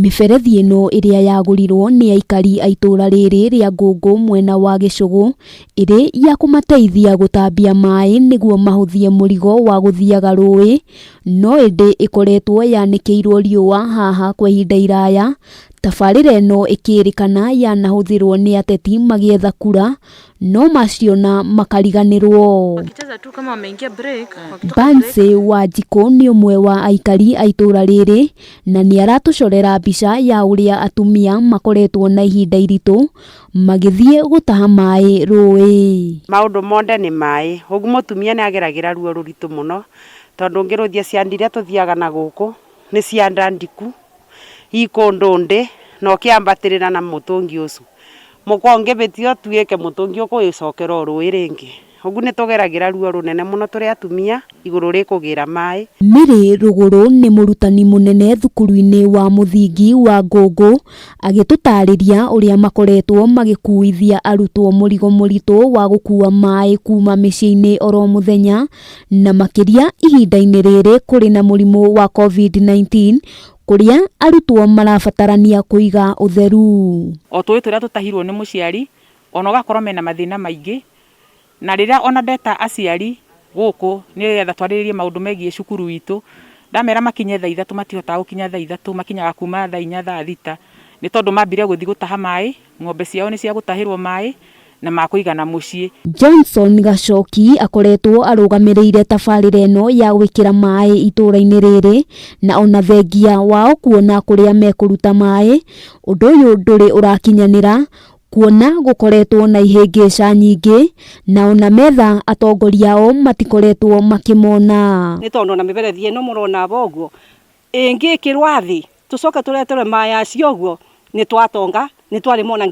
Mĩberethi ĩno ĩrĩa yagũrirwo nĩ aikari a itũũra rĩrĩ rĩa Ngũngũ mwena wa Gĩcũgũ ĩrĩ ya kũmateithia gũtambia maĩ nĩguo mahũthie mũrigo wa gũthiaga rũĩ, no ĩndĩ ĩkoretwo yanĩkĩirwo riũa haha kwa ihinda iraya, tabarĩra ĩno ĩkĩrĩkana yanahũthĩrwo nĩ ateti magĩetha kura no maciona makariganĩrwo. Wakicheza tu kama wameingia break, wakitoka break Bansi Wanjikũ nĩ ũmwe wa aikari a itũũra rĩrĩ na nĩ aratũcorera mbica ya ũrĩa atumia makoretwo na ihinda iritũ magĩthiĩ gũtaha maĩ rũĩ. Maũndũ mothe nĩ maĩ, ũguo mũtumia nĩ ageragĩra ruo rũritũ mũno, tondũ ũngĩrũthia cianda iria tũthiaga na gũkũ, nĩ cianda ndiku, i kũndũ ndĩ, na ũkĩambatĩrĩra na mũtũngi ũcio. Mũkwa ũngĩbĩtia ũtuĩke mũtũngi ũkũĩcokera o rũĩ rĩngĩ. Ũguo nĩ tũgeragĩra ruo rũnene mũno tũrĩ atumia igũrũ rĩkũgĩra maĩ. Mary Rũgũrũ nĩ mũrutani mũnene thukuru-inĩ wa mũthingi wa Ngũngũ agĩtũtarĩria ũrĩa makoretwo magĩkuithia arutwo mũrigo mũritũ wa gũkua maĩ kuma mĩciĩ-inĩ oro mũthenya na makĩria ihinda-inĩ rĩrĩ kũrĩ na mũrimũ wa COVID-19 kũrĩa arutwo marabatarania kũiga ũtheru. O tũĩ tũrĩa tũtahirwo nĩ mũciari, ona ũgakorwo mena mathĩna maingĩ, na rĩrĩa ona ndeta aciari gũkũ nĩgetha twarĩrĩrie maũndũ megiĩ cukuru witũ, ndamera makinye thaa ithatũ matihotaga gũkinya thaa ithatũ, makinyaga kuma thaa inya thaa thita, nĩ tondũ mambire gũthiĩ gũtaha maĩ, ng'ombe ciao nĩ cia gũtahĩrwo maĩ na ma kũigana mũciĩ. Johnson Gacoki akoretwo arũgamĩrĩire tabarĩra ĩno ya gwĩkĩra maĩ itũũra-inĩ rĩrĩ na ona thengia wao kuona kũrĩa mekũruta maĩ, ũndũ ũyũ ndũrĩ ũrakinyanĩra kuona gũkoretwo na ihĩngĩca nyingĩ na ona metha atongoria ao matikoretwo makĩmona. Nĩ tondũ ona mĩberethi ĩno mũrona aba ũguo ĩngĩkĩrwo thĩ tũcoke tũreterwe maĩ acio ũguo nĩ twatonga nĩ twarĩma ona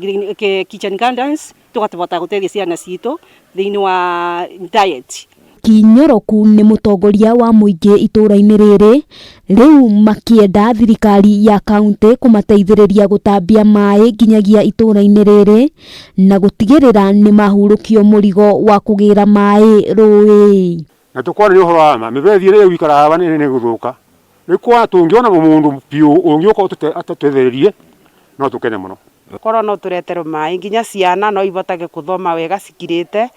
kitchen gardens tũgatũbota gũteithia ciana citũ thĩinĩ wa diet. Kinyoroku nĩ mũtongoria wa mũingĩ itũũra-inĩ rĩrĩ, rĩu makĩenda thirikari ya kauntĩ kũmateithĩrĩria gũtambia maĩ nginyagia itũũra-inĩ rĩrĩ na gũtigĩrĩra nĩ mahurũkio mũrigo wa kũgĩra maĩ rũĩ. Na tũkwarĩria ũhoro wa ma, mĩberethi ĩrĩa ĩgũikara haha nĩ ĩgũthũka. Rĩu kwa tũngĩona mũndũ biũ ũngĩũka atũteithĩrĩrie no tũkene mũno. Korwo no tũreterwo maĩ nginya ciana no ibotage kũthoma wega cikirĩte,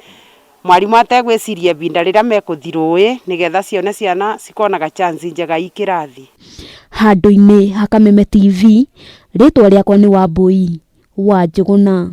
mwarimũ ategwĩciria ibinda rĩrĩa mekũthi rũĩ nĩgetha cione ciana cikonaga chance njega i kĩrathi. Handũ-inĩ ha Kameme TV, rĩtwa rĩakwa nĩ Wambũi wa Njũgũna.